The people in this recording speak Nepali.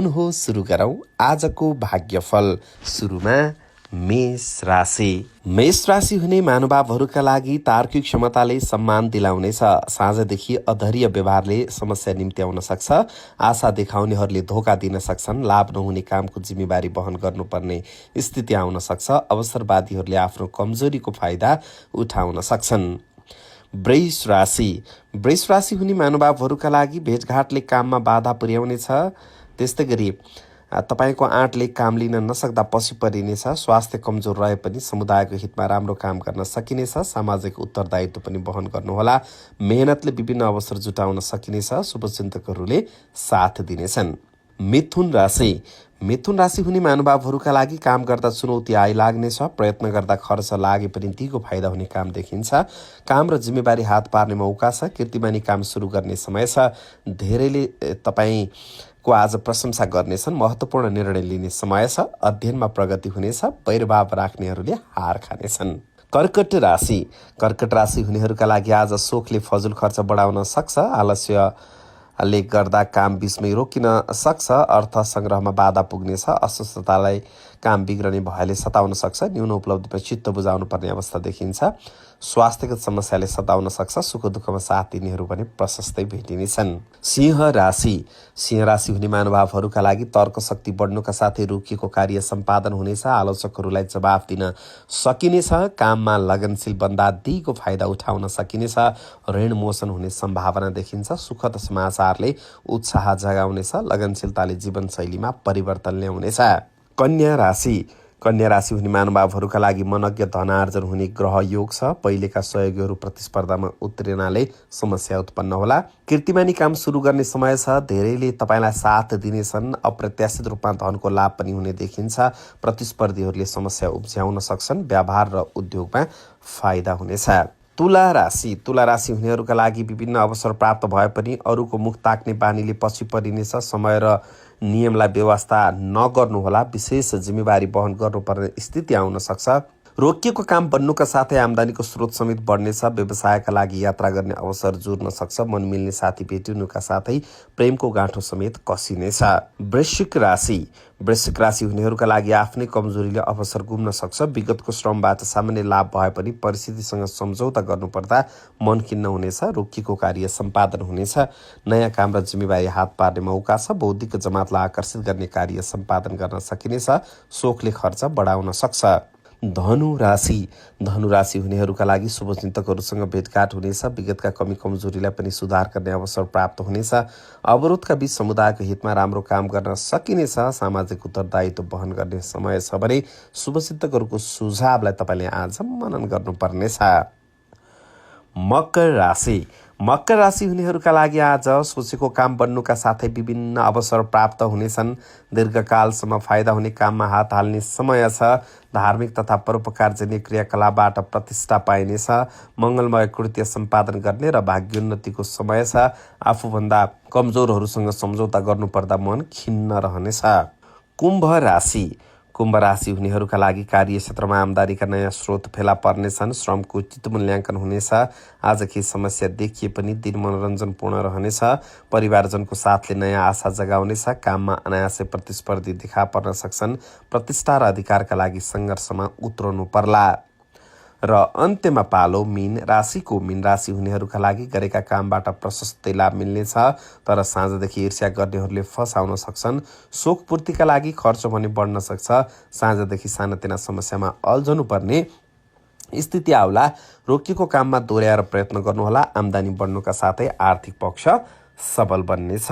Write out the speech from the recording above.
हो सुरु गरौँ आजको भाग्यफल। सुरुमा मेष राशि। मेष राशि हुने महानुभावहरूका लागि तार्किक क्षमताले सम्मान दिलाउनेछ। साँझदेखि अधैर्य व्यवहारले समस्या निम्त्याउन सक्छ। आशा देखाउनेहरूले धोका दिन सक्छन्। लाभ नहुने कामको जिम्मेवारी वहन गर्नुपर्ने स्थिति आउन सक्छ। अवसरवादीहरूले आफ्नो कमजोरीको फाइदा उठाउन सक्छन्। वृष राशि। वृष राशि हुने महानुभावहरूका लागि भेटघाटले काममा बाधा पुर्याउनेछ। त्यस्तै गरी तपाईँको आँटले काम लिन नसक्दा पछि परिनेछ। स्वास्थ्य कमजोर रहे पनि समुदायको हितमा राम्रो काम गर्न सकिनेछ। सामाजिक उत्तरदायित्व पनि वहन गर्नुहोला। मेहनतले विभिन्न अवसर जुटाउन सकिनेछ। शुभचिन्तकहरूले साथ दिनेछन्। मिथुन राशि। मिथुन राशि हुने महानुभावहरूका लागि काम गर्दा चुनौती आइलाग्नेछ। प्रयत्न गर्दा खर्च लागे पनि दिगो फाइदा हुने काम देखिन्छ। काम र जिम्मेवारी हात पार्ने मौका छ। कीर्तिमानी काम सुरु गर्ने समय छ। धेरैले तपाईँको आज प्रशंसा गर्नेछन्। महत्त्वपूर्ण निर्णय लिने समय छ। अध्ययनमा प्रगति हुनेछ। वैरभाव राख्नेहरूले हार खानेछन्। कर्कट राशि। कर्कट राशि हुनेहरूका लागि आज सोखले फजुल खर्च बढाउन सक्छ। आलस्यले गर्दा काम बिचमै रोकिन सक्छ। अर्थ सङ्ग्रहमा बाधा पुग्नेछ। अस्वस्थतालाई काम बिग्रने भयले सताउन सक्छ। न्यून उपलब्धिमा चित्त बुझाउनु पर्ने अवस्था देखिन्छ। स्वास्थ्यगत समस्याले सताउन सक्छ। सुख दुःखमा साथ दिनेहरू पनि प्रशस्तै भेटिनेछन्। सिंह राशि। सिंह राशि हुने महानुभावहरूका लागि तर्क शक्ति बढ्नुका साथै रोकिएको कार्य सम्पादन हुनेछ। आलोचकहरूलाई जवाफ दिन सकिनेछ। काममा लगनशील बन्दा दिगो फाइदा उठाउन सकिनेछ। ऋण मोचन हुने सम्भावना देखिन्छ। सुखद समाचारले उत्साह जगाउनेछ। लगनशीलताले जीवनशैलीमा परिवर्तन ल्याउनेछ। कन्या राशि। कन्या राशि हुने महानुभावहरूका लागि मनज्ञ धनार्जन हुने ग्रह योग छ। पहिलेका सहयोगीहरू प्रतिस्पर्धामा उत्रिनाले समस्या उत्पन्न होला। कीर्तिमानी काम सुरु गर्ने समय छ। धेरैले तपाईँलाई साथ दिनेछन्। अप्रत्याशित रूपमा धनको लाभ पनि हुने देखिन्छ। प्रतिस्पर्धीहरूले समस्या उब्ज्याउन सक्छन्। व्यापार र उद्योगमा फाइदा हुनेछ। तुला राशि। तुला राशि हुनेहरूका लागि विभिन्न अवसर प्राप्त भए पनि अरूको मुख ताक्ने बानीले पछि परिनेछ। समय र नियमलाई व्यवस्था नगर्नुहोला। विशेष जिम्मेवारी वहन गर्नुपर्ने स्थिति आउन सक्छ। रोकिएको काम बन्नुका साथै आम्दानीको स्रोत समेत बढ्नेछ। व्यवसायका लागि यात्रा गर्ने अवसर जुर्न सक्छ। मन मिल्ने साथी भेटिनुका साथै प्रेमको गाँठो समेत कसिनेछ। वृश्चिक राशि। वृश्चिक राशि हुनेहरूका लागि आफ्नै कमजोरीले अवसर गुम्न सक्छ। विगतको श्रमबाट सामान्य लाभ भए पनि परिस्थितिसँग सम्झौता गर्नुपर्दा मन खिन्न हुनेछ। रोकिएको कार्य सम्पादन हुनेछ। नयाँ काम र जिम्मेवारी हात पार्ने मौका छ। बौद्धिक जमातलाई आकर्षित गर्ने कार्य सम्पादन गर्न सकिनेछ। सोखले खर्च बढाउन सक्छ। धनु राशि। धनु राशि हुनेहरूका लागि शुभचिन्तकहरूसँग भेटघाट हुनेछ। विगतका कमी कमजोरीलाई पनि सुधार गर्ने अवसर प्राप्त हुनेछ। अवरोधका बीच समुदायको हितमा राम्रो काम गर्न सकिनेछ। सामाजिक उत्तरदायित्व वहन गर्ने समय छ भने शुभचिन्तकहरूको सुझावलाई तपाईँले आज मनन गर्नुपर्नेछ। मकर राशि। मकर राशि हुनेहरूका लागि आज सोचेको काम बन्नुका साथै विभिन्न अवसर प्राप्त हुनेछन्। दीर्घकालसम्म फाइदा हुने काममा हात हाल्ने समय छ। धार्मिक तथा परोपकारजन्य क्रियाकलापबाट प्रतिष्ठा पाइनेछ। मङ्गलमय कृत्य सम्पादन गर्ने र भाग्योन्नतिको समय छ। आफूभन्दा कमजोरहरूसँग सम्झौता गर्नुपर्दा मन खिन्न रहनेछ। कुम्भ राशि। कुम्भ राशि हुनेहरूका लागि कार्यक्षेत्रमा आम्दानीका नयाँ स्रोत फेला पर्नेछन्। श्रमको उचित मूल्याङ्कन हुनेछ। आज केही समस्या देखिए पनि दिन मनोरञ्जनपूर्ण रहनेछ। परिवारजनको साथले नयाँ आशा जगाउनेछ। काममा अनायासै प्रतिस्पर्धी देखा पर्न सक्छन्। प्रतिष्ठा र अधिकारका लागि सङ्घर्षमा उत्रनु पर्ला। र अन्त्यमा पालो मीन राशिको। मीन राशि हुनेहरूका लागि गरेका कामबाट प्रशस्तै लाभ मिल्नेछ। तर साँझदेखि ईर्ष्या गर्नेहरूले फसाउन सक्छन्। शोक पूर्तिका लागि खर्च भने बढ्न सक्छ। साँझदेखि सानातिना समस्यामा अल्झनु पर्ने स्थिति आउला। रोकिएको काममा दोहोऱ्याएर प्रयत्न गर्नुहोला। आम्दानी बढ्नुका साथै आर्थिक पक्ष सबल बन्नेछ।